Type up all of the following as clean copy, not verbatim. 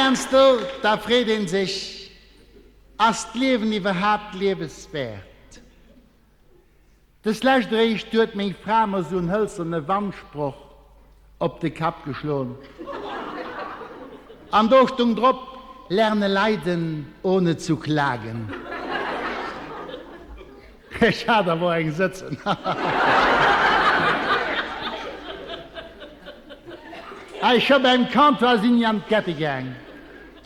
Heiansdo, da freet een sech, Ass d'Liewen iwwerhaapt lieweswäert? Des lescht eréischt huet meng Fra mer sou en hëlzerne Wandsproch op de Kapp geschloen. An do stung drop, Lerne leiden, ohne zu klagen. Ech hat awer och eng sëtzen. Hei scho beim Comptoir sinn ech an d'Kette gaang.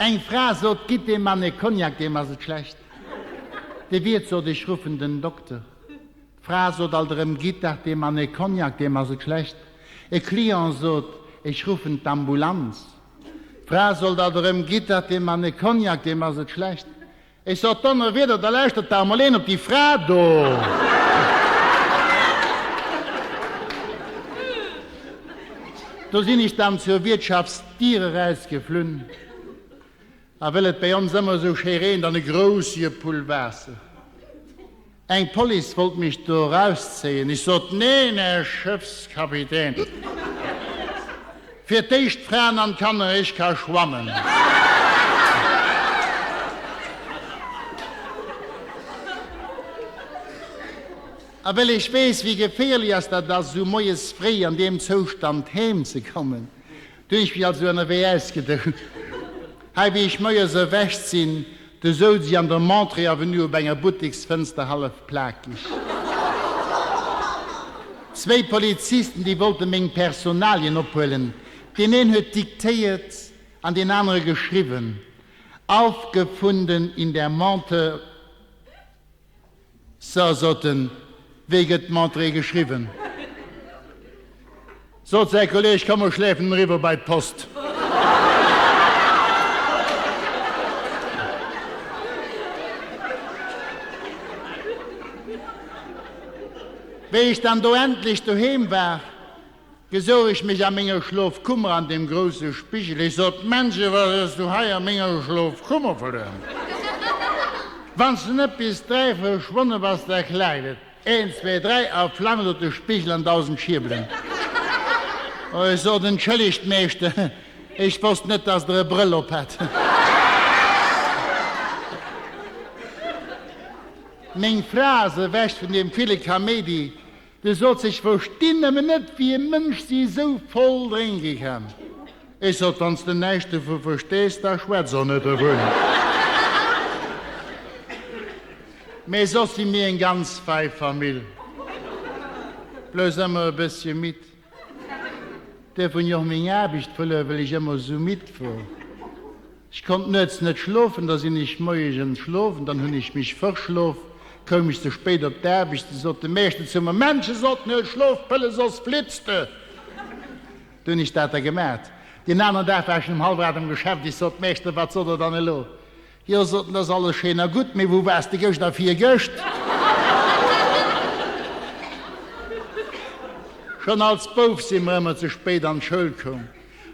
Eng Fra sot, Gitt deem Mann e Cognac, deem ass et schlecht. De Wiert sot, Ech ruffen den Dokter. D'Fra sot alt erëm, Gitt dach deem Mann e Cognac, deem ass et schlecht. E Client sot, Ech ruffen d'Ambulanz. D'Fra sot alt erëm, Gitt dach deem Mann e Cognac, deem ass et schlecht. Ech sot, Donnerwieder, da lauschtert dach emol een op déi Fra do! Do sinn ech dann zur Wiertschaftsdier erausgeflunn, a well et bei ons ëmmer esou schéi reent, an e grousse Pull Waasser. Eng Police wollt mech do erauszéien. Ech sot, Neen, Här Schëffskapitän, fir d'éischt d'Fraen an d'Kanner, ech ka schwammen. A well ech weess, wéi geféierlech ass dat ass, esou moies fréi an deem Zoustand heem ze kommen, Du hunn ech mech also ënnerwee ausgedout. Hei, wéi ech moies erwächt sinn, du souz ech an der Monterey Avenue op enger Butteksfënster hallef plakeg. Zwéi Polizisten, déi wollte meng Personalien ophuelen. Deen een huet diktéiert an deen anere geschriwwen. Aufgefunden in der Monte. So, sot en, wéi gëtt d'Monterey geschriwwen? Sot säi Kolleeg, komm mer schläfen eriwwer bei d'Post. Wéi ech dann do endlech doheem war, Gesouch ech mech a menger Schlofkummer an deem grousse Spigel. Ech sot, Männche, wat hues du hei a menger Schlofkummer verluer? Wann s de net bis 3 verschwonne bass, da klaakt et. Een, zwee, dräi, a flang sot de Spigel an dausend Schierbelen. Ech sot, Entschëllegt, Meeschter, ech wosst net, dass Der e Brëll op hat. Meng Fra ass ewech vun deem ville Kaméidi. De sot sech verstinn nëmmen net wéi e Mënsch si esou voll drénke kann. Ech sot, wann s de näischt dovu verstees, da schwätz och net dovun. Mee soss si mir eng ganz fei Famill, blouss ëmmer e bëssche midd. Duerf hunn ech och meng Aarbecht verluer, well ech ëmmer esou midd wor. Ech konnt nuets net schlofen, da sinn ech moies entschlofen, dann hunn ech mech verschlof, koum ech ze spéit op d'Aarbecht, du sot de Meeschter zu mer, Männche, sot en, huel Schlofpëlle, soss flitts de! Du hunn ech dat da gemat. Deen aneren Dag war ech schon um hallwer 8 am Geschäft, ech sot, Meeschter, wat sot der dann elo? Jo, sot en, dat ass alles schéin a gutt, mee wou waars de gëscht a virgëscht? Schon als Bouf si mer ëmmer ze spéit an d'Schoul koum.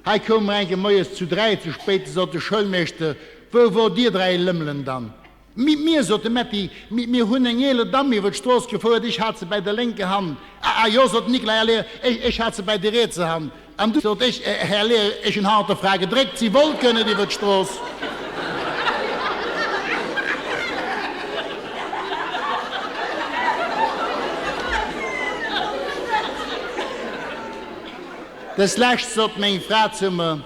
Hei koume mer enke moies zu 3 ze spéit, du sot de Schoulmeeschter, Wou wor dir 3 Lëmmelen dann? Mi, mir, sot de Metty, mi, mir hunn eng eeler Damm iwwer d'Strooss gefouert, ech hat se bäi der lénker Hand. Ah, ah, jo, sot den Niklai, Här Lehrer, ech, ech hat se bäi der rietser Hand. An du, sot ech, Här Lehrer, ech hunn hannert der Fra gedréckt, si wollt guer net iwwer d'Strooss. Des Lescht sot meng Fra zu mer,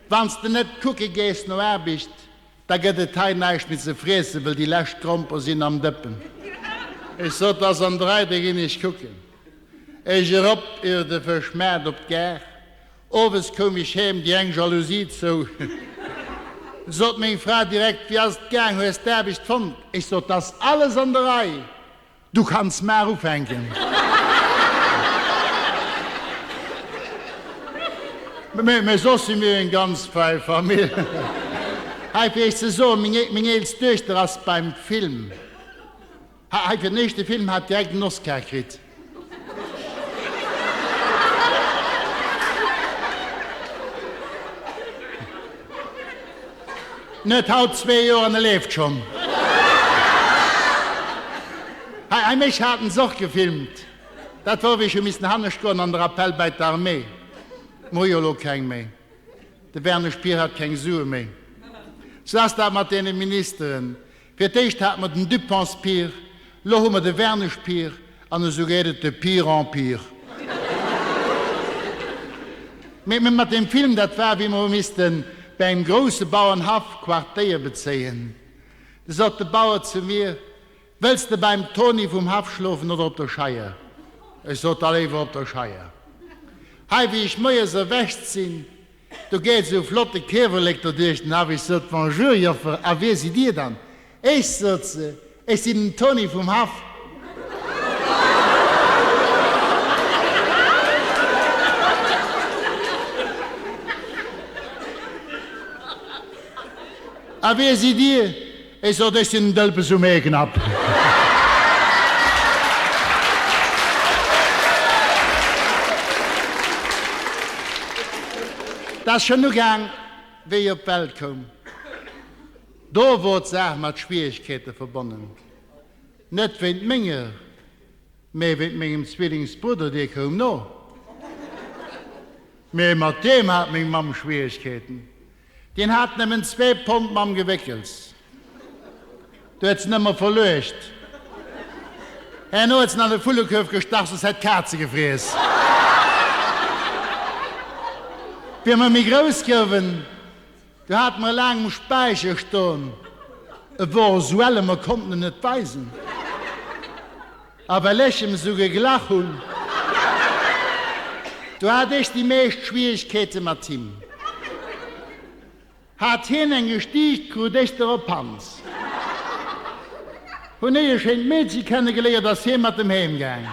Wann s de net kucke gees no Aarbecht, da gëtt et hei näischt méi ze friessen, well déi lescht Gromper sinn am Dëppen. Ech sot, Ass an der Rei, da ginn ech kucken. Ech erop iwwer de Fëschmaart op d'Gare. Owes koum ech heem, déi eng Jalousie zou. Sot meng Fra direkt, Wéi ass et gaang, hues d'Aarbecht fonnt? Ech sot, 't ass alles an der Rei. Du kanns mar ufänken. Mee soss si mir eng ganz fei Famill. Hei fir iech ze soen, meng eelst Duechter ass beim Film. Hei fir den éischte Film hat direkt en Oscar kritt. En huet haut zwee Joer an e leeft schonn. Hei, hei mech haten se och gefilmt. Dat wor wéi ech hu missen hannescht goen an de Rappel bäi d'Armée. Mer hu jo elo keng méi. De Wernesch Pier hat keng Sue méi. Sou ass dat mat deene Ministeren. Fir d'éischt hate mer den Duponts Pire, lo hu mer de Wernesch Pire an esou geet et de pire en pire. Mee mat deem Film, dat war wéi mer hu misste bei engem grousse Bauernhaff Quartéier bezéien. Du sot de Bauer zu mir, Wëlls de beim Toni vum Haff schlofen oder op der Scheier? Ech sot, Da léiwer op der Scheier. Hei, wéi ech moies erwächt sinn, do geet esou e flotte Kiewerlek derduerch den Haff. Ech sot, Bonjour, Joffer, a wie sidd Dir dann? Ech, sot se, ech sinn den Toni vum Haff. A wie sidd Dir? Ech sot, ech sinn den Dëlpes um Eeknapp. 't ass schonn ugaang, wéi ech op d'Welt koum. Do wor d'Saach mat Schwieregkeete verbonnen. Net wéint menger, mee wéint mengem Zwillingsbrudder, dee koum no. Mee mat deem hat meng Mamm Schwieregkeeten. Deen hat nëmmen zwee Pond mam Gewéckels. Du huet s'en ëmmer verluecht. Herno huet s'en an de Vullekuerf gestach, soss hätt d'Kaz se gefriess. Wéi mer méi grouss gouwen, du hate mer e laang um Späicher ston. E wor esou elle, mer konnten en net weisen. A well ech em esou geglach hunn, do hat ech déi meescht Schwieregkeete mat him. Hat hien eng gestiicht, krut ech der op d'Panz. Hunn ech e schéint Meedche kennegeléiert, ass hie mat em heem gaang.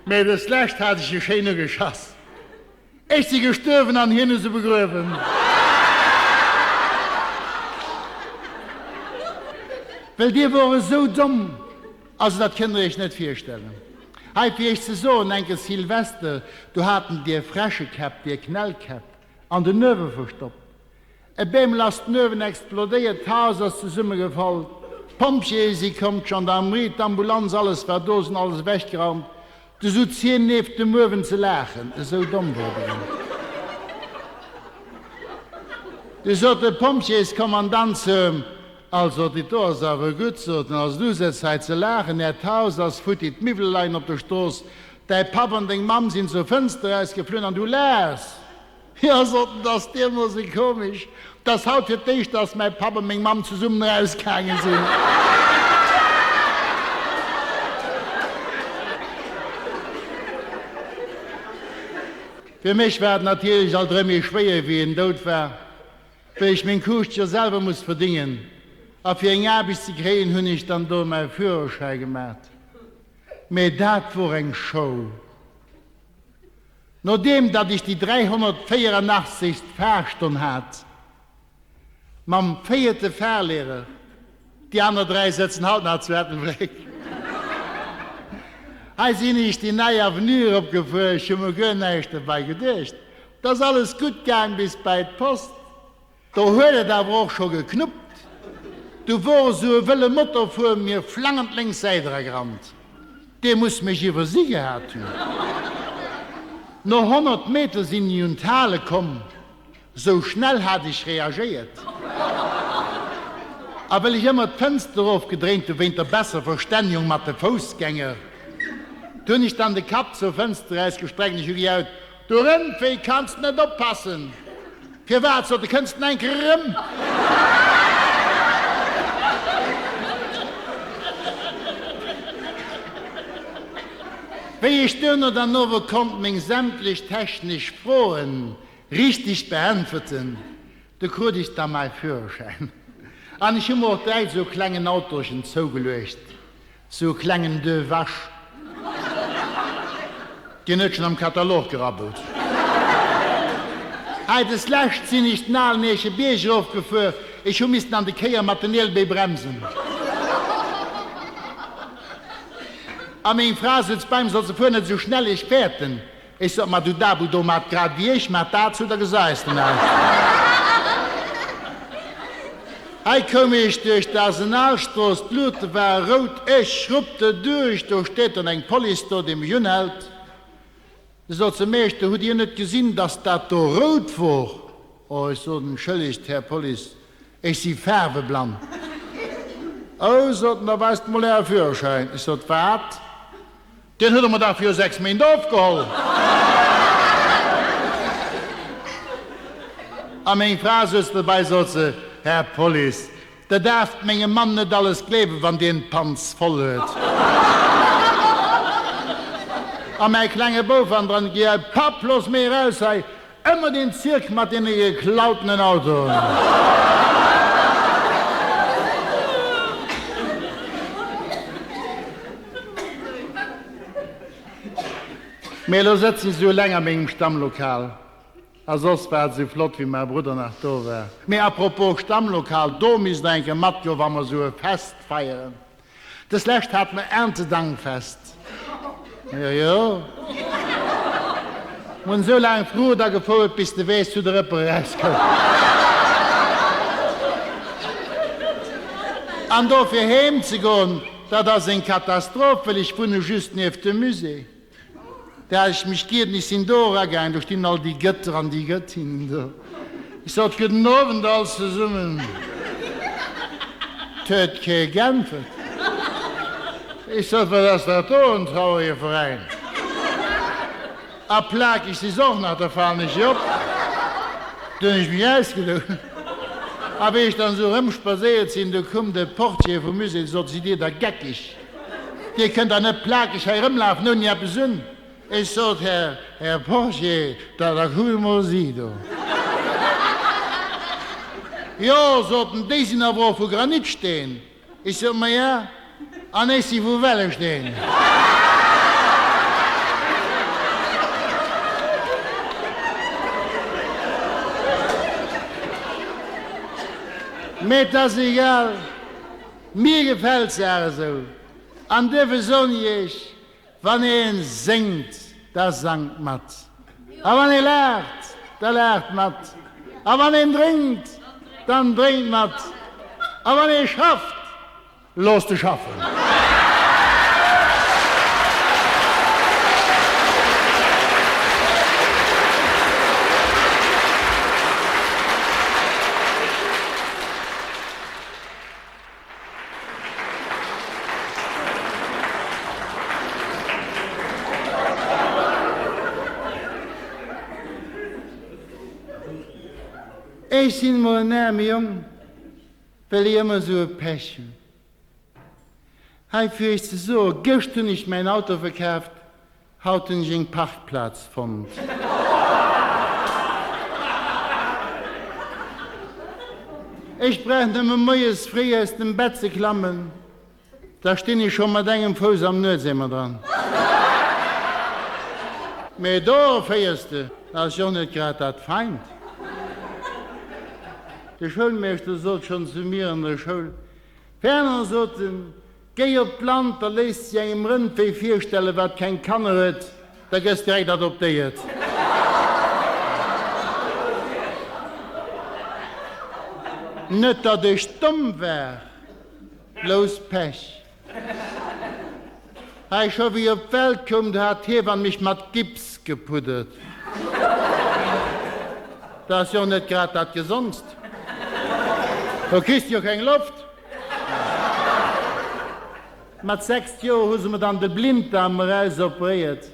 Mee deslescht hat ech e schéin ugeschass. Ech si gestuerwen an hien hu se begruewen. Well dir wor esou domm, also dat kënnt der iech net virstellen. Hei fir iech ze soen, enke Silvester, do haten dir Fräschekäpp, dir Knällkäpp, an den Uewe verstoppt. E beemol ass den Uewen explodéiert, d'Haus ass zesummegefall, d'Pompjeeë si komm, d'Gendarmerie, d'Ambulanz, alles war do, se hunn alles ewechgeraumt. Du sutz hien nieft dem Uewen ze laachen, esou domm wor deen. Du sot de Pompjeeskommandant zu em, Also, dit do ass awer gutt, sot en, also du sëtz hei ze laachen, äert Haus ass futti, d'Miwwele leien op der Strooss, däi Papp an deng Mamm sinn zur Fënster erausgeflunn an du laachs. Jo, sot en, 't ass deermoosse komesch, 't ass haut fir d'éischt, dass mäi Papp a meng Mamm zesummen erausgaange sinn. Fir mech war et natierlech alt erëm méi schwéier, wéi en dout war, well ech meng Kuuscht jo selwer muss verdingen. A fir eng Aarbecht ze kréien, hunn ech dann do mäi Führerschäi gemat. Mee dat wor eng Show! Nodeem datt ech déi 384. Fahrstonn hat, mam véierte Fahrlehrer, déi aner 3 sëtzen haut nach zu Ettelbréck, hei sinn ech déi nei Avenue eropgefuer, ech hu mer guer näischt dobei geduecht, 't ass alles gutt gaang bis bäi d'Post. Do huet et awer och scho geknuppt. Du wor esou e wëlle Motor fuer mir flang an d'lénks Säit eragerannt. Dee muss mech iwwersi gehat hunn. No 100 Meter sinn ech un d'Hale komm, sou schnell hat ech reagéiert. A well ech ëmmer d'Fënster erofgedréint hu wéint der besser Verstännegung mat de Foussgänger, du hunn ech dann de Kapp zur Fënster erausgestreckt an ech hu gejaut, Du Rëndvéi kanns net oppassen! Firwat, sot e, kënns den enk erëm? Wéi ech duerno dann ower konnt meng sämtlech technesch Froen richteg beäntwerten, du krut ech da mäi Führerschäin. An ech hu mer och direkt esou e klengen Autochen zougeluecht. Sou e klengen Deux Vaches. Dien huet schon am Katalog gerabbelt. Hei des lescht sin ech den alen Eeche Bierg erof gefuer. Ech hu missten an de Kéier mat den Ielbee bremsen. A meng Fra sutz bei mir, soll se fuer net esou schnell, ech fäerten. Ech sot, Ma du Dabu do, mat grad wéi ech, mat dat zu, da gesäis de näischt. Hei koum ech duerch d'Arsenalstrooss, d'Luute ware rout, ech schruppte duerch, do steet dann eng Police do, déi mech unhält. Du sot se, Meeschter, hutt Dir net gesinn, dass dat do rout wor? Oh, ech sot, Entschëllegt, Här Police. Ech si faarweblann. Oh, sot en, da weist mol Äre Führerschäin. Ech sot, Wat? Deen hutt Der mer dach viru 6 Méint ofgeholl! A meng Fra souz dobäi, sot se, Här Police, Der daarft mengem Mann net alles gleewen, wann deen d'Panz voll huet. A mäi klenge Bouf hannendran gejaut, Papp, looss mech eraus hei, ëmmer deen Zirk mat deene geklautenen Autoen. Mee elo sëtzen ech esou eleng a mengem Stammlokal. A soss war et esou flott wéi mäi Brudder nach do war. Mee apropos Stammlokal, do misst der eng Kéier matgoen, wa mer esou e Fest feieren. Des lescht hate mer Erntedankfest. Jo, jo. Mer hunn esou laang Fruucht agefouert, bis de Weess zu de Rëppe erauskoum. An do fir heem ze goen, dat ass eng Katastroph, well ech wunne just nieft dem Musée. Da hat ech mech gieden, ech sinn do eragaangen, do stinn all déi Gëtter an déi Gëttinnen do. Ech sot, Gudden Owend all zesummen. 't huet kee geäntwert. Ech sot, Wat ass dat do, en traurege Veräin? A plakeg si se och nach, da falen ech op. Du hunn ech mech ausgedoen. A wéi ech dann esou erëmspadséiert sinn, du koum de Portier vum Musée, sot, Sidd Dir da geckeg? Dir kënnt dach net plakeg hei erëmlafen ouni eppes un. Ech sot, Här, Här Portier, da, da kuckt emol si do. Jo, sot en, déi sinn awer och vu Granitsteen. Ech sot, Maja, an ech si vu Wellesteen. Mee 't ass egal. Mir gefält d'Saach esou, an duerfir soen ech iech, Wann ee séngt, da sangt mat, a wann ee laacht, da laacht mat, a wann een drénkt, dann drénkt mat, a wann ee schafft, loosst e schaffen. Ech sinn emol en aarme Jong, well ech ëmmer esou e Pech hunn. Hei fir iech ze soen, gëscht hunn ech mäin Auto verkaaft, Haut hunn ech eng Parkplaz fonnt. Ech brauch nëmme moies fréi aus dem Bett ze klammen, da stinn ech scho mat engem Fouss am Nuetseemer dran. Mee do féiers de, ass jo net grad dat Feint. De Schoulmeeschter sot schonn zu mir an der Schoul, Fernand, sot en, Géi op d'Land, da léisst sech engem Rëndvéi virstellen, wat keng Kanner huet, da gëss direkt adoptéiert. Net datt ech domm war, blouss Pech. Hei, scho wéi ech op d'Welt koum, do hat d'Hiewann mech mat Gips gepuddert. Dat ass jo net grad dat Gesondst. Do kriss de jo keng Loft. Mat 6 Joer hu se mer dann de Blinddarm eraus operéiert,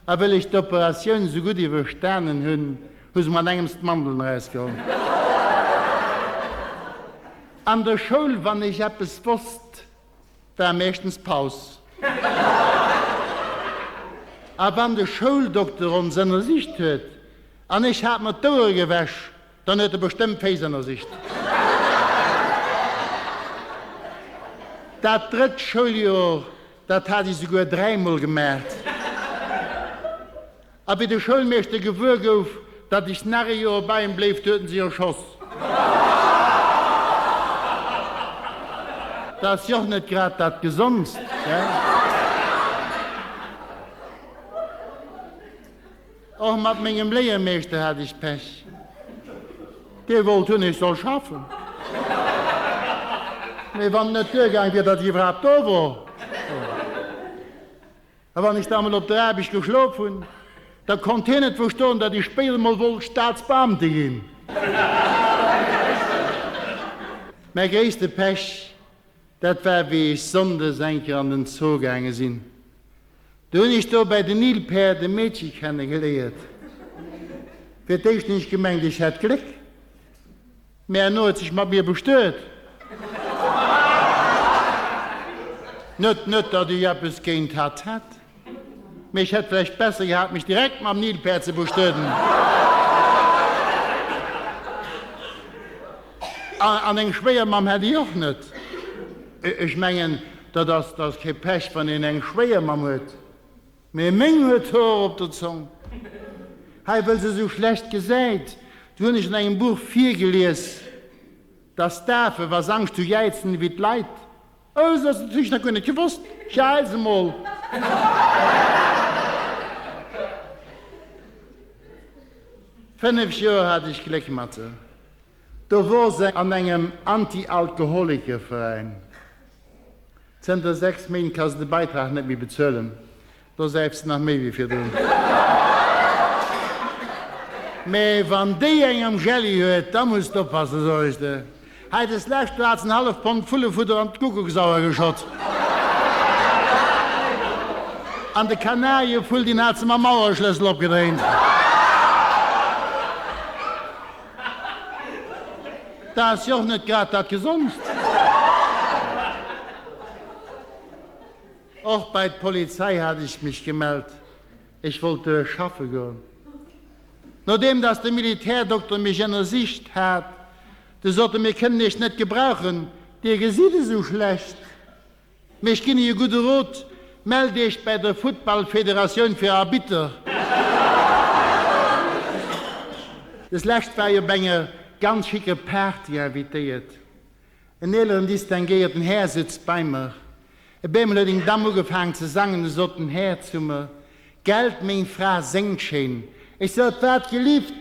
a wëll ech d'Operatioun esou gutt iwwerstanen hunn, hu se mer an engems d'Mandeln erausgeholl. An der Schoul, wann ech eppes wosst, war meeschtens Paus. A wann de Schouldokter ons ënnersicht huet an ech hat mer d'Ouere gewäsch, Dann huet e bestëmmt d'Féiss ënnersicht. Dat drëtt Schouljoer, dat hat ech souguer dräimol gemaacht. A wéi de Schoulmeeschter gewuer gouf, datt ech nach e Joer bei him bléif, du huet en sech erschoss. Dat ass jo och net grad dat Gesondst, gell? Och mat mengem Léiermeeschter hat ech Pech. Dee wollt hunn, ech soll schaffen. Mee wann et net duergaang wier, datt ech iwwerhaapt do wor. A wann ech da mol op der Aarbecht geschlof hunn, da konnt hien net verstoen, datt ech spéider mol wollt Staatsbeamte ginn. Mäi gréisste Pech, dat war wéi ech sonndes eng Kéier an den Zoo gaange sinn. Du hunn ech do bäi den Nilpäerd e Meedche kenne geléiert. Fir d'éischt hunn ech gemengt, ech hätt Gléck, mä herno huet sech mat mir bestuet. Net, net datt ech eppes géint hatt hätt. Mee ech hätt vläicht besser gehat, mech direkt mam Nilpäerd ze bestueden. An eng Schwéiermamm hätt ech och net. Ech mengen, dat ass, dat ass kee Pech, wann een eng Schwéiermamm huet. Mee meng huet Hoer op der Zong. Hei, wëll se esou schlecht gesäit, du hunn ech an engem Buch virgelies, dass d'Afe, wa s'Angscht hu, jäizen ewéi d'Leit. Oh, se ass natierlech nach guer net gewosst. Jäiz emol! 5 Joer hat ech Gléck mat se. Do wor se an engem Anti-Alkoholiker-Veräin. Zënter 6 Méint ka se de Beitrag net méi bezuelen. Do säift se nach méi wéi virdrun. Mä wann déi eng am Jelli huet, da muss d'oppassen, soen ech der. Hei des lescht, do hat se en halleft Pond Vullefudder an d'Kuckucksauer geschott. An de Kanarievull, deen hat se mam Mauerschlëssel opgedréint. Dat ass jo och net grad dat Gesondst. Och bei d'Polizei hat ech mech gemellt, ech wollt do schaffe goen. Nodeem dass de Militärdokter mech ënnersicht hat, du sot e, mir kënnen iech net gebrauchen, dir gesitt esou schlecht. Mee ech ginn iech e gudde Rot, mellt iech bäi der Futtballfederatioun fir Arbitter. Des lescht war ech op enger ganz schicker Party invitéiert. En eeleren distinguéierten Här sutz bei mer. E bemol huet eng Damm ugefaangen ze sangen, du sot den Här zu mer, Gelt, meng Fra séngt schéin. Ech sot, Wat gelift?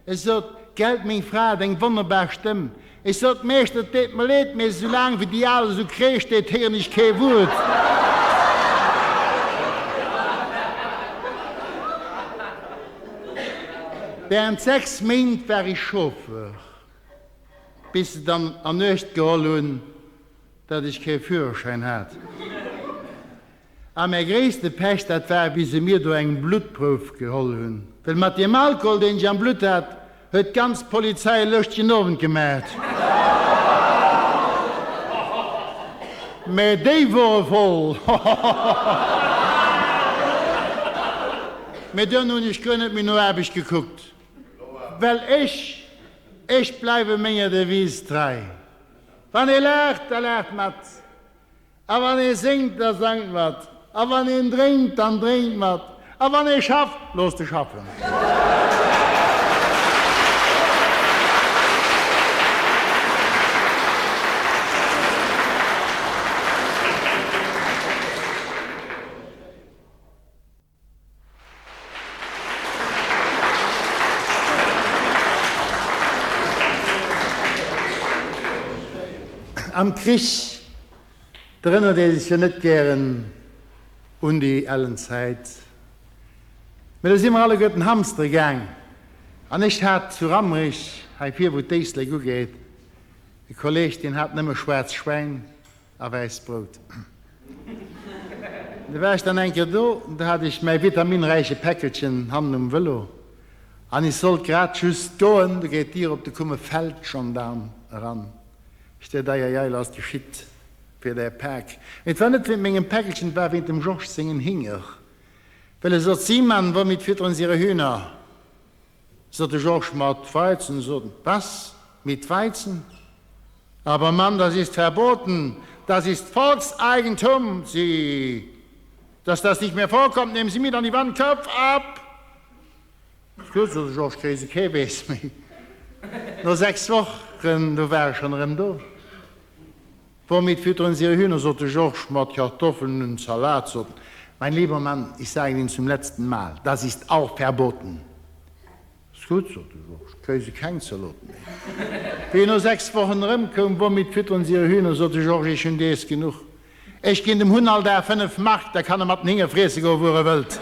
E sot, Gelt, meng Fra huet eng wonnerbar Stëmm. Ech sot, Meeschter, et deet mer leed, mee soulaang wéi déi Al esou kreescht deet, héieren ech kee Wuert. Während 6 Méint war ech Chauffeur. Bis se dann an Uecht geholl hunn, datt ech kee Führerschäin hat. A mäi gréisste Pech, dat war, wéi se mir do eng Bluttprouf geholl hunn. Well mat deem Alkohol, deen ech am Blutt hat, huet d'ganz Polizei e lëschtegen Owend gemaacht. Mä déi wore voll. Mä duerno hunn ech guer net méi no Aarbecht gekuckt. Well ech, ech bleiwe menger Devise trei, Wann ee laacht, da laacht mat, a wann ee séngt, da sangt mat, a wann een drénkt, dann drénkt mat, a wann ee schafft, loosst e schaffen. Am Krich, do erënnert ee sech jo net gären un déi ellen Zäit, mä do si mer alleguerten hamstere gaang. An ech hat zu Rammerich, hei vir wou d'Éislek ugeet, e Kolleg, deen hat nëmme schwaarz Schwäin. A wäisst Brout. Du war ech dann eng Kéier do, do hat ech mäi vitaminräiche Päckelchen hannen um Vëlo an ech sollt grad just goen, du geet d'Dier op, du koum e Feldgendaarm eran. Ech duet, Ei, ei, ei, lo ass geschitt fir däi Pak. Mee et war net wéint mengem Päckelchen, et war wéint dem Georges sengen Hinger, well e sot, Sie Mann, womit füttern Sie Ihre Hühner? Sot de Georges, Mat Weizen. Sot en, Was? Mit Weizen? Aber Mann, das ist verboten, das ist Volkseigentum! Sie, dass das nicht mehr vorkommt, nehmen Sie mit an die Wand, Kopf ab! Gutt, sot de Georges, kréie se kee Weess méi. No 6 Wochen, du war e schonn erëm do. Womit füttern Sie Ihre Hühner? sot de Georges. Mat Kartoffeln und Salat, sot en. Mein lieber Mann, ich sage Ihnen zum letzten Mal, das ist auch verboten. Ass gutt, sot de Georges, kréie se keng Zalot méi. Wéi en no 6 Wochen erëmkoum, Womit füttern Sie Ihre Hühner? sot de Georges, ech hunn dees genuch. Ech ginn dem Hunn all Dag 5 Mark, da kann e mat den Hinger friesse goen, wuer e wëllt.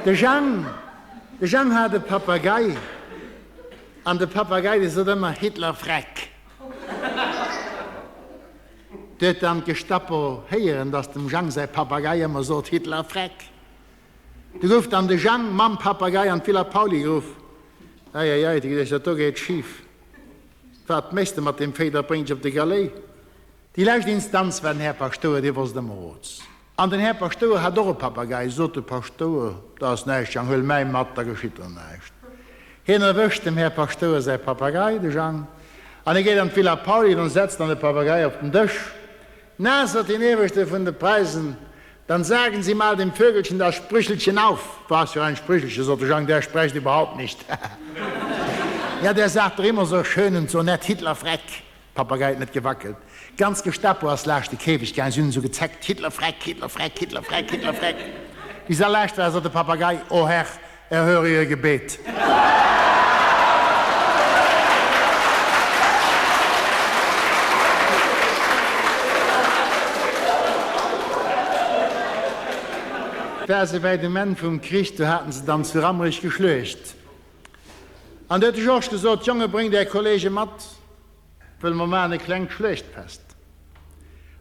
De Jang, de Jang hat e Papagei, an de Papagei, dee sot ëmmer, Hitler Freck! Du huet dann d'Gestapo héieren, dass dem Jang säi Papagei ëmmer sot, Hitler Freck! Du gouf dann de Jang mam Papagei an d'Villa Pauly geruff. Ei, ei, ei, huet e geduecht, dat do geet schif. Wat méchs de mat deem Véi, dat bréngt dech op de Galéi. Déi lescht Instanz war den Här Paschtouer, dee wosst ëmmer Rots. An den Här Paschtouer hat och e Papagei. Sot de Paschtouer, Dat ass näischt, Jang, huel mäi mat, da geschitt der näischt. Hien erwëscht dem Här Paschtouer säi Papagei, de Jang, an e geet an d'Villa Pauly an setzt dann de Papagei op den Dësch. Na, sot deen Ieweschte vun de Preisen, dann sagen Sie mal dem Vögelchen das Sprüchelchen auf. Was für ein Sprüchelchen, sot de Jang, der sprecht überhaupt nicht. Ja, der sagt doch immer so schön und so nett, Hitler Freck. Papagei huet net gewackelt. D'ganz Gestapo ass laascht de Käfeg gaang, si hunn esou gezeckt, Hitler Freck, Hitler Freck, Hitler Freck, Hitler Freck. Wéi se all laascht war, sot de Papagei, O Herr, erhöre ihr Gebet. Et war esouwäit um Enn vum Krich, do haten se dann zu Rammerich geschluecht. An du huet de Georges gesot, Jonge, bréngt är Kollege mat, wëll mer maachen e klengt Schluechtfest.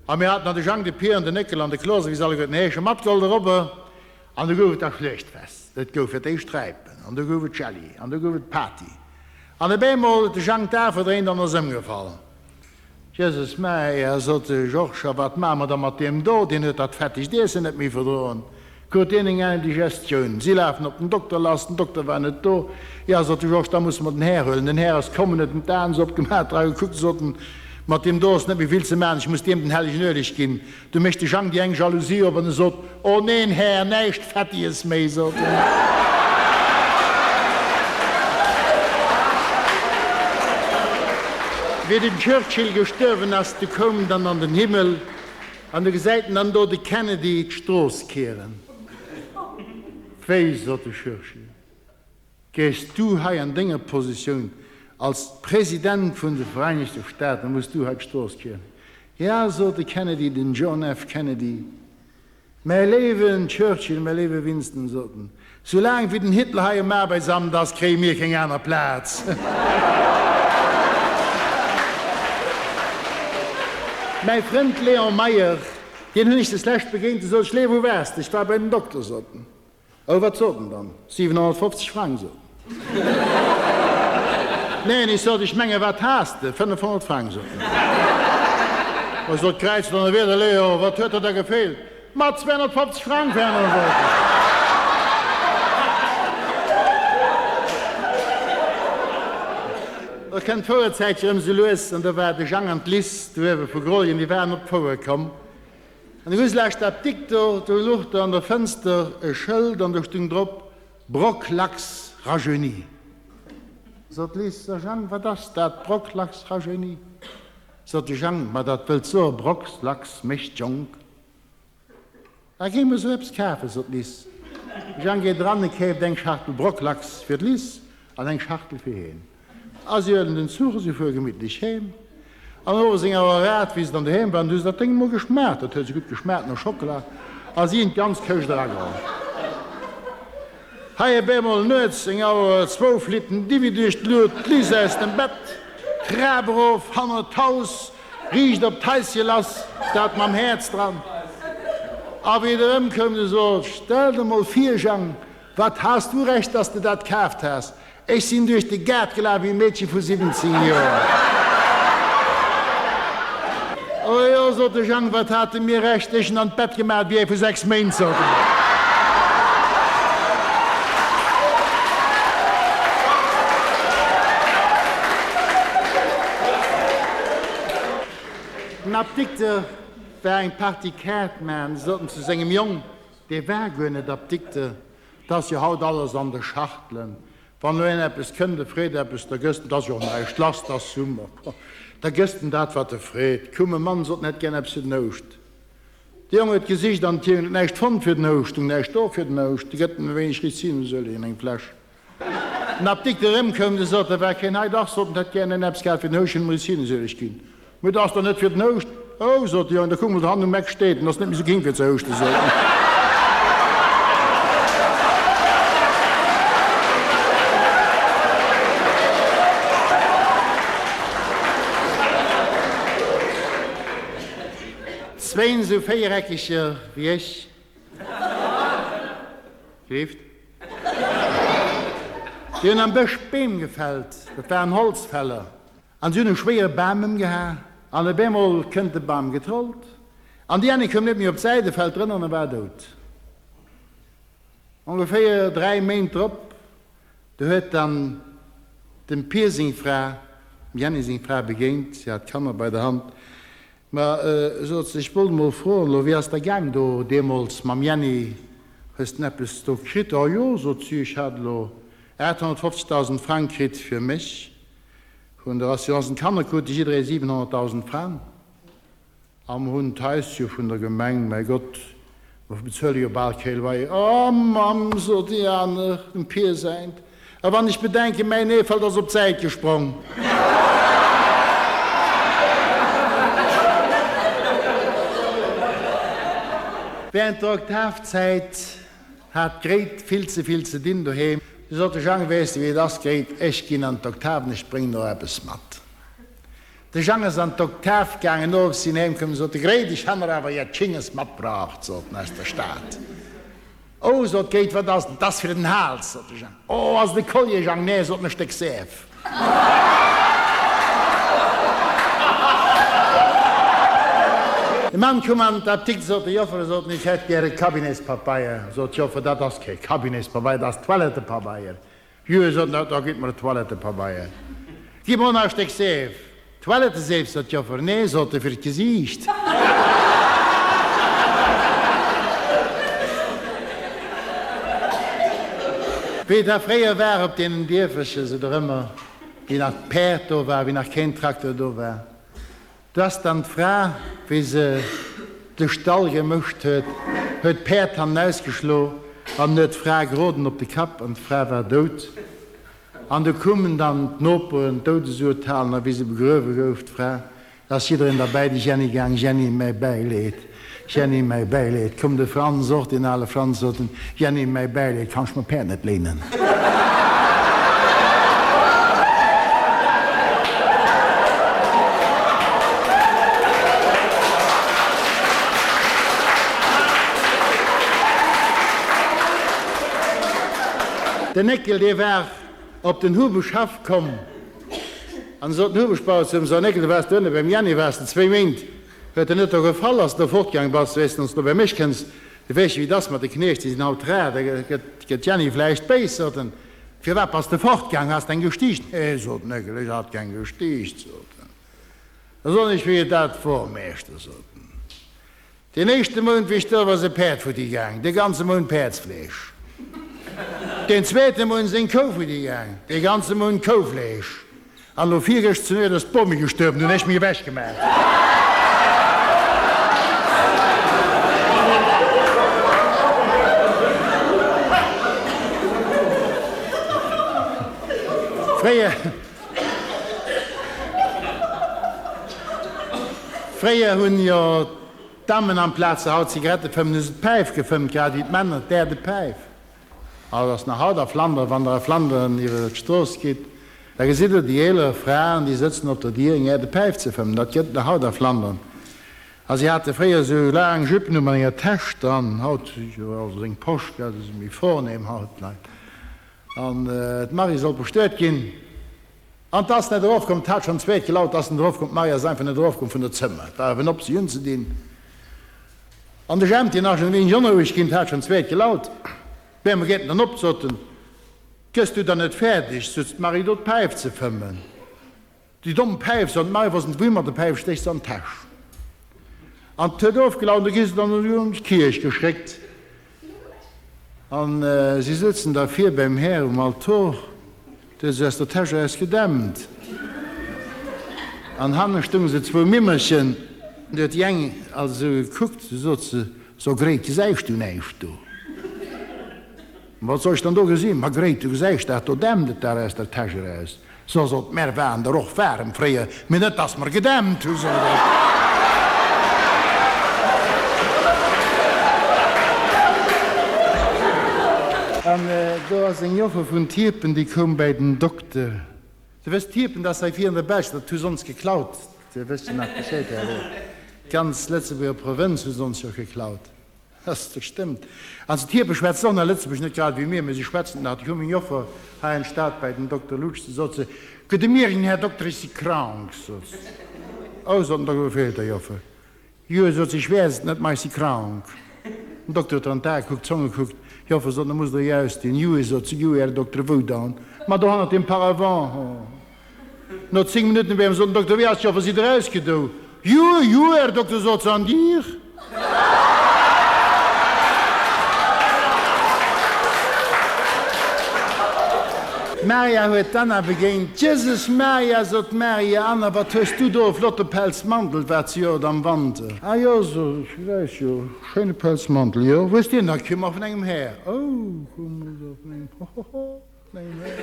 A mir haten dann de Jang, de Pier an den Néckel an de Klos a wéi se alleguerten heeschen, matgeholl dorobber. An du gouf et da Schluechtfest. Et gouf fir d'éischt Räipen, an du gouf et Jelli, an du gouf et Party. An op eemol huet de Jang d'Ae verdréint an ass ëmgefall. Jesus Maria, sot de Georges, a wat maache mer da mat deem do? Deen huet dat fettegt Iessen net méi verdroen. Krut deen eng Indigestioun. Si lafen op den Dokter lass, den Dokter war net do. Jo, sot de Georges, da musse mer den Här huelen. Den Här ass komm, en huet em d'Aen esou opgemaach, dra gekuckt, sot en, Mat deem do ass net méi vill ze maachen, ech muss deem den hellegen Ueleg ginn. Du mécht de Jang déi eng Jalousie op an e sot, O neen, Här, näischt Fettiges méi, sot en. Wéi den Churchill gestuerwen ass, du koum en dann an den Himmel an du gesäit en dann do de Kennedy d'Strooss kieren. Wéi, sot de Churchill, Gees du hei an denger Positioun als President vun de Vereinigte Staaten, muss du hei d'Strooss kieren? Ja, sot de Kennedy, den John F. Kennedy, mäi léiwen Churchill, mäi léiwe Winston, sot en, soulaang wéi den Hitler hei um Arbeitsamt ass, kréie mir keng aner Plaz. Mäi Frënd Léon Meyer, deen hunn ech deslescht begéint, e sot, Schlee, wou waars de? Ech war bei den Dokter, sot en. Oh, wat sot en dann? 750 Frang, sot en. Neen, ech sot, ech menge, wat has de? 500 Frang, sot en. Ech sot, Kräiz Donnerwieder, Leo, wat huet der da gefeelt? Ma 250 Frang, Fernand, sot en. Da kënnt d'Fouerzäitche erëm sou lues, an da war de Jang an d'Liss do uewe vu Grolljen, déi waren op d'Fouer komm. An du hues laascht d'Apdikt do, do luch der an der Fënster e Schëld an do stung drop, Brocklachs rajeuni. Sot d'Liss, So Jang, wat ass dat, Brocklachs rajeuni? Sot de Jang, Ma dat wëllt soe Brocklachs mécht jonk. Da géi mer sou eppes kafen, sot d'Liss. De Jang geet eran, e keeft eng Schachtel Brocklachs fir d'Liss an eng Schachtel fir hien. A si huelen den Zuch a si fuere gemittlech heem. An owes eng Auer erat, wéi se dann doheem waren, du hues dat Déng emol geschmaacht, dat huet esou gutt geschmaacht no Schockela, a si hunn d'ganz Këscht erageholl. Hei op eemol nuets eng Auer oder zwou flitt den Diwi duerch d'Lut, d'Liss aus dem Bett, d'Trap erof, hannert d'Haus, riicht op d'Haische lass, dat mam Häerz dran. A wéi et erëmkoum, du sot, Stell der mol vir, Jang, Wat has du Recht, dass de dat kaaft has? Ech sinn duerch de Gaart gelaf wéi e Meedche vu 17 Joer. O jo, sot de Jang, wat hate mir Recht, ech hunn an d'Bett gemaach wéi ee vu 6 Méint, sot en. Den Apdikter war eng Partie Kaart man, sot en zu sengem Jong. Dee war guer net Apdikter, 't ass jo haut alles an de Schachtelen. Wann elo een eppes kënnt, e freet eppes, da gëss en, 't ass jo och näischt lass, 't ass Summer, da gëss en dat, wat e freet. Kumm, e Mann sot, en hätt gär eppes fir den Houscht. De Jong huet gesicht an d'Hien huet näischt fonnt fir den Houscht, tung näischt do fir den Houscht, de gëtt en e wéineg Rizinusueleg an eng Fläsch. Den Apdikter erëmkoum, de sot, da war keen hei, dach, sot en, hätt gär en eppes gehat fir den Houscht, hunn em Rizinusueleg ginn. Mee dat ass der net fir den Houscht. Oh, sot de Jong, da kuck mol, dohannen um Eck steet en, ass net méi sou ging fir ze houschten, sot en. sinn esou Véiereckeger wéi ech. Gleeft. Déi hunn am Bësch Beem gefällt, dat waren Holzfäller, an si hunn e schwéiere Bam ëmgeha, an op eemol kënnt de Bam getrollt, an déi Annie koum net méi op d'Säit, e fält drënner an e war dout. Ongeféier 3 Méint drop, do huet dann dem Pier seng Fra, dem Jenny seng Fra begéint, si hat d'Kanner bei der Hand, Ma, sot se, ech wollt emol froen, elo, wéi ass der gaang do deemools mam Jenny, hues de eppes do kritt? Oh jo, sot si, ech hat elo 850.000 Frang kritt fir mech vun der Assurance, an d'Kanner krute jidderee 700.000 Frang, a mer hunn d'Haus jo vun der Gemeng, mäi Gott, mer bezuele jo bal kee Loyer. Oh Mamm, sot déi aner, dem Pier säint, A wann ech bedenken, mäin Eefelt ass op d'Säit gesprong. Während der Oktavzäit hat d'Gréit vill ze vill ze dinn doheem. Du sot de Jang, Weess de wéi et ass, Gréit, ech ginn an d'Oktaven, ech bréngen der eppes mat. De Jang ass an d'Oktav gaangen, owes sinn heem komm, sot de Gréit, ech han der awer jett Schinges matbraucht, sot en, aus der Stad. Oh, sot d'Gréit, wat ass 't ass fir den Hals, sot de Jang. Oh, ass et e Collier, Jang? Nee, sot en, e Stéck Seef. De Mann koum an d'Apdikt, sot de Joffer, sot en, ech hätt gäre Cabinetspabeier. Sot d'Joffer, dat ass kee Cabinetspabeier, dat ass Toilettepabeier. Jö, sot en, da gitt mer Toilettepabeier. Gi mer och nach e Stéck Seef. Toiletteseef, sot d'Joffer. Nee, sot e, fir d'Gesiicht. Wéi et da fréier war op deenen Dierfercher, sou der ëmmer, wéi nach d'Päerd do war, wéi nach keen Traktor do war, do ass dann d'Fra, wéi se de Stall gemëscht huet, huet d'Päerd hannenaus geschlo an huet d'Fra geroden op de Kapp an d'Fra war dout. An du koumen dann d'Noperen d'Doudesurtalen, a wéi se begruewe gouf, d'Fra, da ass jiddereen derbäi de Jenny gaang, Jenny, mäi Bäileed, Jenny, mäi Bäileed. Koum de Franz och, deen ale Franz, sot en, Jenny, mäi Bäileed, kanns mer d'Päerd net léinen? Den Néckel, dee war op den Hubeschhaff komm an sot den Hubeschbauer zu em, So Néckel, du waars do ënne beim Jänni, waars de zwéi Méint, huet der net do gefall, ass de do fortgaang bass, weess de, wann s de do bei mech kënns, du weess jo wéi et ass mat de Kniecht, déi sinn haut rar, da gëtt d'Jänni vläicht béis, sot en, firwat bass de fortgaang, has de eng gestiicht? Nee, sot den Néckel, ech hat keng gestiicht, sot en. Da soen ech, wéi et dat wor, Meeschter, sot en. Deen éischte Mount, wéi ech do war, ass e Päerd futti gaang, de ganze Mount Päerdsfleesch. Deen zweete Mount ass eng Kou futti gaang, dee ganze Mount Koufleesch. An elo virgëscht zu Nuet ass d'Bomi gestuerwen, du hunn ech mech ewech gemaach. Fréier. Fréier hunn jo d'Dammen amplaz se haut Zigarette fëmmen, hu se d'Päif gefëmmt, grad ewéi d'Männer d'Äerdepäif. Also ass nach haut a Flandern, wann der a Flandern iwwer d'Strooss gitt, da gesitt der déi eeler Fraen, déi sëtzen op der Dier eng Äerdepäif ze fëmmen. Dat gëtt et nach haut a Flandern. A si hate fréier esou laang Jüppen u mat enger Täsch dran, haut jo also eng Posch, gell, se si méi vornehm haut d'Leit. An d'Marie sollt bestuet ginn. An 't ass net erofkomm. 't hat schonn zweet gelaut, 't ass net erofkomm. D'Marie ass einfach net erofkomm vun der Zëmmer. Et war awer op si unzedinn. An de Jemp, deen ass schonn e wéineg onroueg ginn, 't hat schonn zweet gelaut. D'Bäerme geet en dann op, sot en, Gëss du dann net fäerdeg, sutz d'Marie do d'Päif ze fëmmen. Déi domm Päif, sot d'Marie, wosst net wouhi mat der Päif, stécht se an d'Täsch. An 't huet ofgelaut, an du gi se dann un d'Kierch geschréckt. An si souzen da vir beim Här um Altor, du huet se aus der Täsch eraus gedämmt. An hanne stounge se zwou Mimmerchen, du huet déi eng alt esou gekuckt, du sot se, So Gréit, gesäisch du näischt do? Wat soll ech dann do gesinn? Ma Gréit, du gesäisch dat, do dämmt et der aus der Täsch eraus. So, sot, Mär waren der och waarem fréier, mee net dass mer gedämmt hu, sot ech. An do ass eng Joffer vun Tierpen, déi koum bäi den Dokter. Du wësst, Tierpen, dat ass hei vir an der Belsch, dat hu s'ons geklaut. Dir wësst jo nach Bescheed, Här Roth. D'ganz Lëtzebuerger Provënz hu se ons jo geklaut. Dat stëmmt. An d'Hiepe schwätzen och nach Lëtzebuergesch, net grad ewéi mir, mä si schwätzen et nach. Du koum meng Joffer hei an d'Stad bei den Dokter Lutsch, du sot se, Gudde Mieren, Här Dokter, ech si krank, sot se. Oh, sot den Dokter, wou feelt der Joffer? Jo, sot se, ech wäess et net, ma ech si krank. Den Dokter huet der an d'Ae gekuckt, d'Zong gekuckt. Joffer, sot en, da musst der jo ausdinn. Jue, sot se, jue, Här Dokter, wou dann? Ma do hannert deem Paravent. Oh. No 10 Minutten wéi em sot den Dokter, Wéi ass d'Joffer, sidd der ausgedo? Jue, jue, Här Dokter, sot se, an Dir? D'Maria huet d'Anna begéint. Jesus Maria, sot d'Maria, Anna, wat hues du do e flotte Pelzmantel, wat zejoert am Wanter. Ah jo, sot ech, weess jo, schéine Pelzmantel, jo. Wou hues dien da kritt? Ma vun engem Här. Oh, vun engem, hohoho, vun engem Här.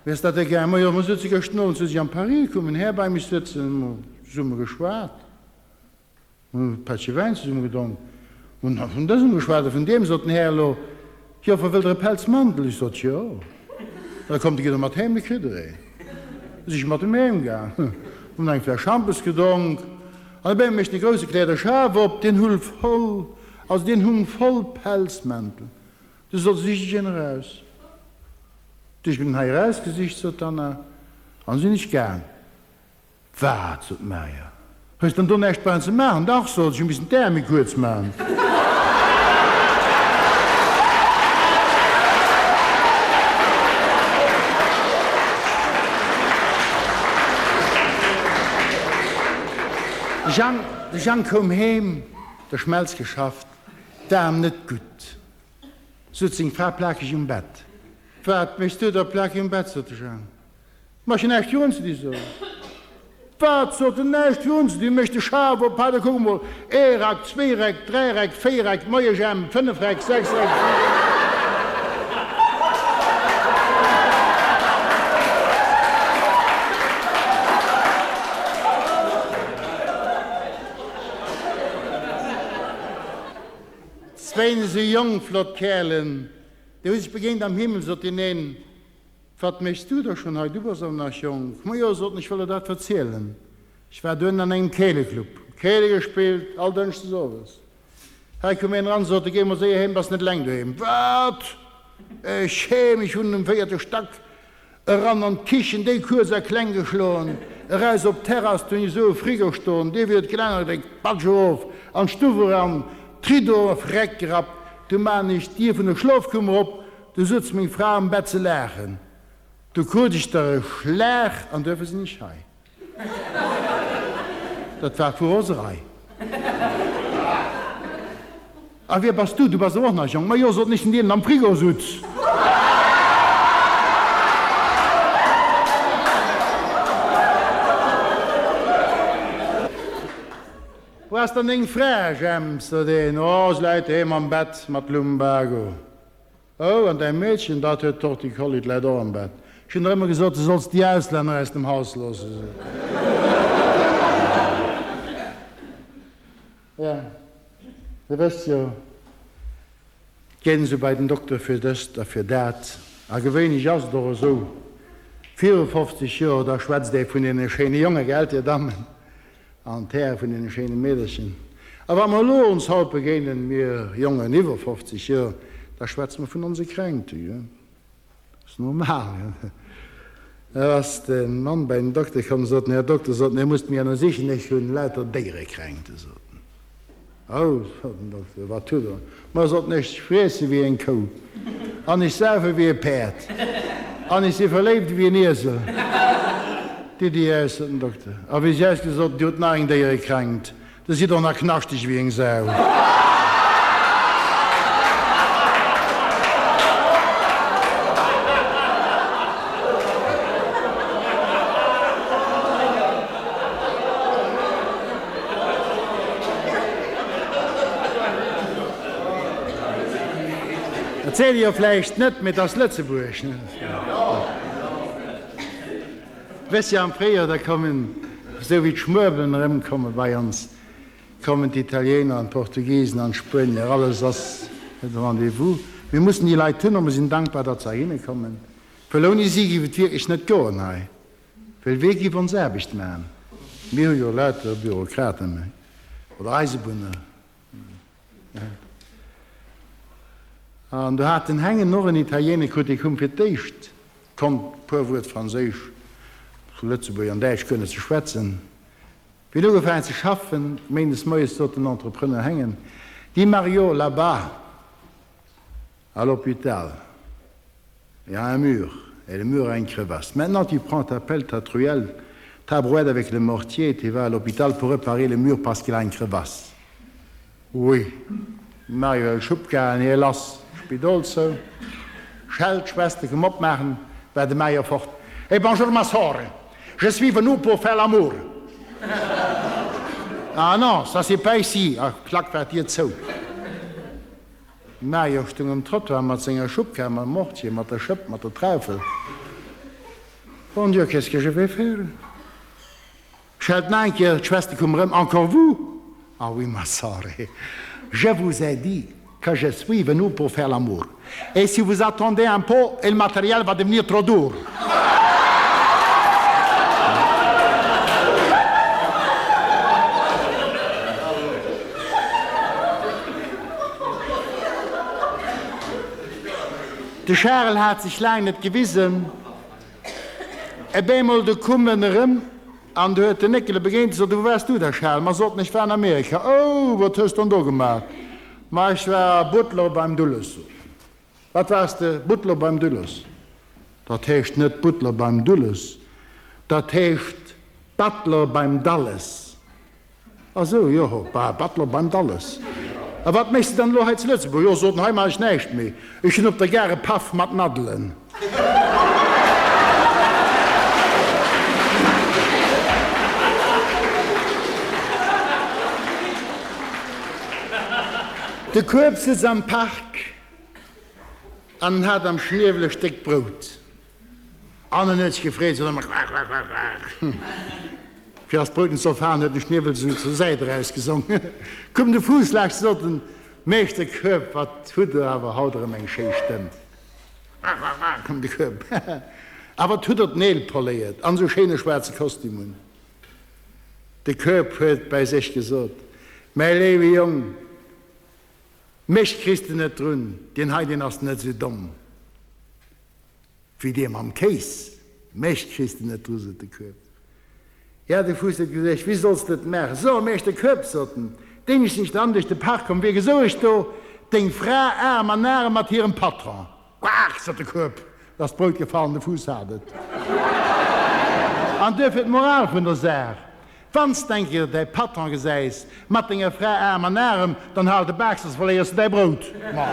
Wéi ass dat da gaang? Ma jo, mer souze gëschten Owend, sou si am Paris, koum en Här bei mech sëtzen, hu mer zesumme geschwat. Hunn e Pättche Wäin zesumme gedronk, hunn da vun dësem geschwat a vun deem. Sot den Här elo, Joffer, wëllt Der e Pelzmantel? Ech sot, Jo. Da kommt, gitt Der mat heem, da kritt Der een. Du si ech mat em heem gaang, hunn eng Fläsch Schampes gedronk an op eemol mécht e grousse Kläderschaf op, deen hull voll, also deen hung voll Pelzmäntel. Du sot, Sich dech een eraus. Du, ech hunn en hei erausgesicht, sot d'Anna, an sinn ech gaang. Wat? sot d'Maria, hues dann do näischt brauchen ze maachen? Dach, sot ech, hu missen d'Äerm méi kuerz maachen. De Jang, de Jang koum heem, der Schmelz geschafft, d'Aarm net gutt, sot seng Fra plakeg um Bett. Wat méchs du da plakeg um Bett? sot de Jang. Ma ech hunn näischt virun ze di, sot en. Wat, sot en, näischt virun ze di? Mécht de Schaf op, hei, da kuck emol, ee Rack, zwee Räck, dräi Räck, véier Räck, moie Jemp, fënnef Räck, sechs Räck, siwe. Zwéin esou jonk, flott Käerlen, déi hu sech begéint am Himmel, sot deen een. Wat méchs du da schonn hei? Du bass awer nach jonk. Majo, sot en, ech wëll der dat verzielen. Ech war duerno an engem Keeleclub, hu Keele gespillt, all Dënschdes owes. Hei koum een eran, sot e, Géi mol séier heem, bass net eleng doheem. Wat? Ech heem? Ech hunn um véierte Stack eran an d'Kichen, déi kuerz a kleng geschloen, eraus op d'Terrass, do hunn ech esou e Frigo stoen, dee wier d'Gelänner gedréckt, patsch erof an d'Stuff eran, d'Rideau freck gerappt, du maan ech d'Dier vun der Schlofkummer op, Du sutz meng Fra am Bett ze laachen, du krut ech der e Schlag an duerfir sinn ech hei. Dat war vu Roserei. A wie bass du? Du bass awer och nach jonk. Ma jo, sot en, ech sinn deen, den am Frigo sutz. Wou ass dann deng Fra, Jemp? sot een. Oh, se läit doheem am Bett mat Lumbago. Oh, an däi Meedchen, dat huet Torticolli, 't läit och am Bett. Ech hunn der ëmmer gesot, du solls déi Auslänner aus dem Haus loossen. Ja, Dir wësst jo, 't geet esou bei den Dokter fir dëst a fir dat. A gewéinlech ass et och esou, viru 50 Joer, da schwätzt ee vun deene schéine Jonge, gellt, Dir Dammen? An d'Häre vun deene schéine Meederchen. A wa mer elo ons haut begéinen, mir Jongen iwwer 50 Joer, da schwätze mer vun onse Kränkte, jo. Ass normal, jo. Da ass de Mann bei den Dokter komm, sot en, Här Dokter, sot en, Dir musst mir ënnersichen, ech hunn lauter Déierekränkte, sot en. Oh, sot den Dokter, wat hutt Der? Ma, sot en, ech friesse wéi eng Kou an ech saufe wéi e Päerd an ech si verléift wéi en Iesel. Ditt déi aus, sot den Dokter. A wéi si ausgesi sot en, Dir hutt nach eng Déierekränkt, Der sidd och nach knaschteg wéi eng Sau. Dat seet Dir jo vläicht net, mee et ass Lëtzebuerg. Wësst Dir, am Fréijoer, da kommen, esou wéi d'Schmuebelen erëmkomme bei ons, kommen d'Italiener an d'Portugisen an d'Spuenier, alles ass de Rendez-vous. Mir mussen déi Leit hunn a mer sinn dankbar, datt se heihinne kommen, well ouni si géif et wierklech net goen hei. Well wee giff ons Aarbecht maan? Mir hu jo lauter Bürokraten oder Eisebunner. An do hat den Hengen och en Italiener krut, dee koum fir d'éischt, konnt e puer Wuert Franséisch, Lëtzebuerger an Däitsch guer net ze schwätzen. Wéi en ugefaangen ze schaffen, méindes moies sot den Entrepreneur Hengen, Dis Mario, là-bas à l'hôpital, il y a un mur, et le mur a une crevasse. Maintenant tu prends ta pelle, ta truelle, ta brouette avec le mortier et tu vas à l'hôpital pour réparer le mur parce qu'il a une crevasse. Oui. Mario, Schubkar an hie lass, Spidol zou, schellt d'Schwester koum opmaachen, war de Mario fort. Eh bonjour ma sore, je suis venu pour faire l'amour. Ah non, ça c'est pas ici, a klack war d'Dier zou. De Mario stung um Trottoir mat senger Schubkar, mam Mortier, mat der Schëpp, mat der Traufel. Bon Dieu, qu'est-ce que je vais faire? Schellt nach eng Kéier, d'Schwester koum erëm, Encore vous? Ah oui, ma sore, je vous ai dit que je suis venu pour faire l'amour et si vous attendez un peu, le matériel va devenir trop dur. De Charel hat sech laang net gewisen. Op eemol du kumm en erëm an du huet den Néckele begéint, sot e, Wou waars du da, Charel? Ma, sot en, ech war an Amerika. Oh, wat hues dann do gemaach? Ma ech war Butler beim Dulles, sot en. Wat waars de? Butler beim Dulles. Dat heescht net Butler beim Dulles, dat heescht Butler beim Dalles. Ah sou, jo, bah, Butler beim Dalles. A wat méchs de dann elo hei zu Lëtzebuerg? Jo, sot en, hei maachen ech näischt méi, ech hunn op der Gare e Paff mat Naddelen. De Kueb sëtzt am Park an en hat am Schniewel e Stéck Brout. An en huet sech gefreet, sot ëmmer Quack, quack, quack, quack. Fir dass d'Brout net soll falen, huet den Schniewel sou zur Säit erausgesong. Koum de Fuuss laascht, sot en, Meeschter Kueb, wat hutt Der awer haut erëm eng schéi Stëmm. Quack, quack, quack, koum de Kueb, a wat hutt Der d'Neel poléiert an esou schéine schwaarze Kostüm un. De Kueb huet bäi sech gesot, Mäi léiwe Jong, mech kriss de net drun, deen hei, deen ass net esou domm. Wéi dee mam Kéis. Mech kriss de net dru, sot de Kueb. Ja, de Fuuss huet gesuergt, wéi solls de et maachen? So, Meeschter Kueb, sot en, déi sinn ech dann duerch de Park komm, wéi gesou ech do deng Fra Aarm an Aarm mat hirem Patron? Quaach! sot de Kueb, da ass d'Brout gefall an de Fuuss hat et. An duerfir d'Moral vun der Saach, Wann s d'eng Kéier däi Patron gesäis mat denger Fra Aarm an Aarm, dann hal de Bak, soss verléiers de däi Brout. Ma.